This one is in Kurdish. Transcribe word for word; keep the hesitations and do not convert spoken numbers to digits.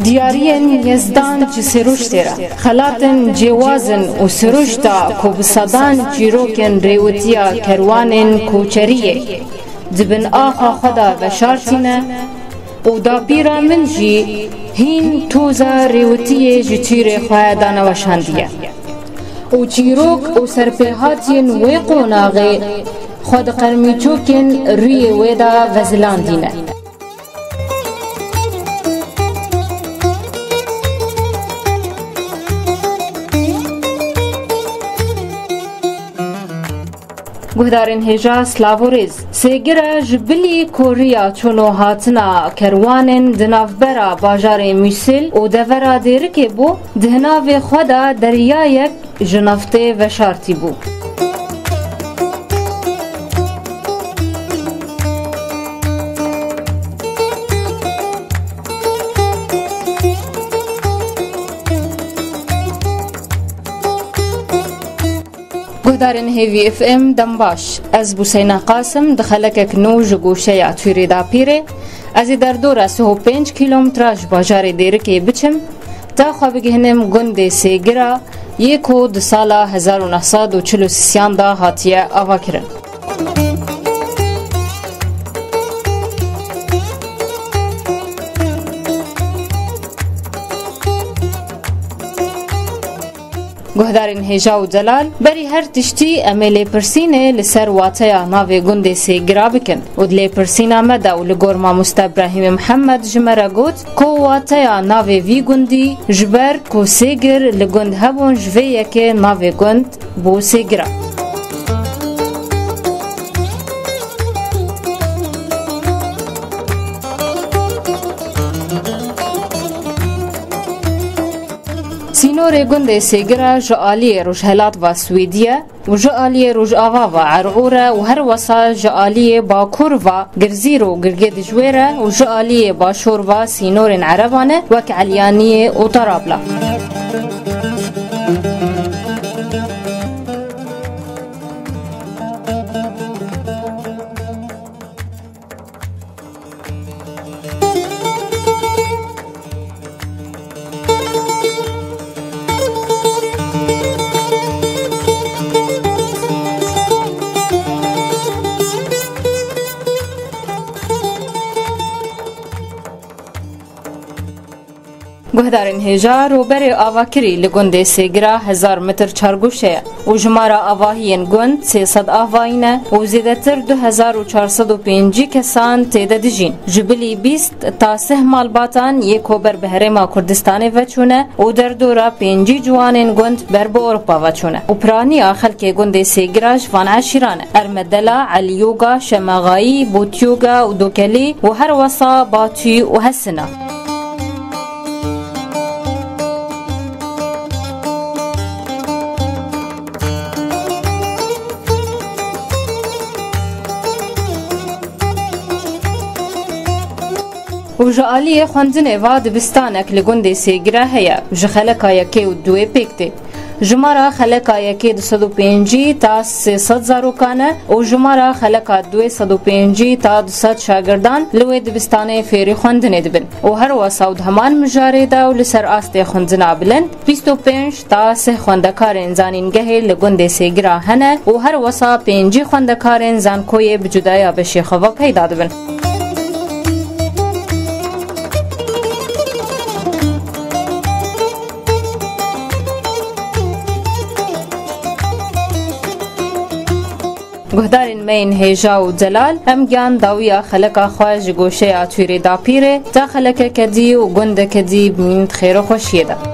Diyariyên Yezdan ji Siruştê re. Xelatên cêwaz in û Siruşta ku bi sedan çîrokên rêwitiya kerwanên koçeriyê di bin axa xwe de veşartîne û dapîra min jî hîn toza rêwitiyê ji çîrê xwe dane weşandiye. Û çîrok û serpêhatiyên wê qonaxê xwe di qermîçokên rûyê wê de vezilandîne. Guhdarên hêja, silav û rêz. Sêgira ji bilî koriya çûn û hatina kerwanên di navbera bajarê Mûsil û devera Dêrikê bû, di hinavê xwe de deryayek ji naftê veşartî bû. Guhdarên Hêvî F M, dem baş. Ez Buseyna Qasim di xelekek nû ji goşeya Tûrê Dapîrê. Ez ê derdora sih û pênc kîlometra ji bajarê Dêrikê biçim, ta xwe bigihinim gundê Sêgira, yê ku di sala hezar û neh sed û çil û sisiyan de hatiye avakirin. Guhdarên hêja û delal, berî her tiştî em ê lêpirsînê li ser wateya navê gundê Sêgira bikin û di lêpirsîna me de û li gor mamoste Brahîmê Mihemed ji me re got ku wateya navê vî gundî ji ber ku Sêgir li gund hebûn, ji vê yekê navê gund bû Sêgira. Sînorê gundê Sêgira ji aliyê rojhelat va Swêdiye û ji aliyê rojava va Er'ûr e û her wesa ji aliyê bakur va Girzîr û Girgê Dijwêr e û ji aliyê başûr va sînorên Ereban e, wek Elyaniyê û Tarabla. Guhdarên hêja, rûberê avakirî li gundê Sêgira hezar metr çargoşe ye û jimara avahiyên gund sê sed avayî ne û zêdetir du hezar û çar sed û pêncî kesan tê de dijîn. Ji bilî bîst ta sih malbatan yê ku ber bi Herêma Kurdistanê veçûne û derdora pêncî ciwanên gund ber bi Ewropa veçûne û piraniya xelkê gundê Sêgira ji van eşîran e: Ermedela, Elîyoga, Şemexayî, Botyoga û Dokelî û her wesa Batû û Hesina. Û ji aliyê xwendinê ve dibistanek li gundê Sêgire heye, ji xeleka yekê û duwê pêk tê. Jimara xeleka yekê du sed û pêncî ta sê sed zarokan e û jimara xeleka duwê sed û pêncî ta du sed şagirdan li wê dibistanê fêrî xwendinê dibin û her wesa û di heman mijarê de û li ser astê xwendina bilind, bîst û pênc ta sih xwendekarên zanîngehê li gundê Sêgira hene û her wesa pêncî xwendekarên zankoyê bi cudaya beşê xwe ve peyda dibin. Guhdarên me yên hêja û delal, em giyan dawiya xeleka xwe ji goşeya Tûrê Dapîrê ta xelekeke dî û gundeke dî bimîn di xêr û xweşiyê de.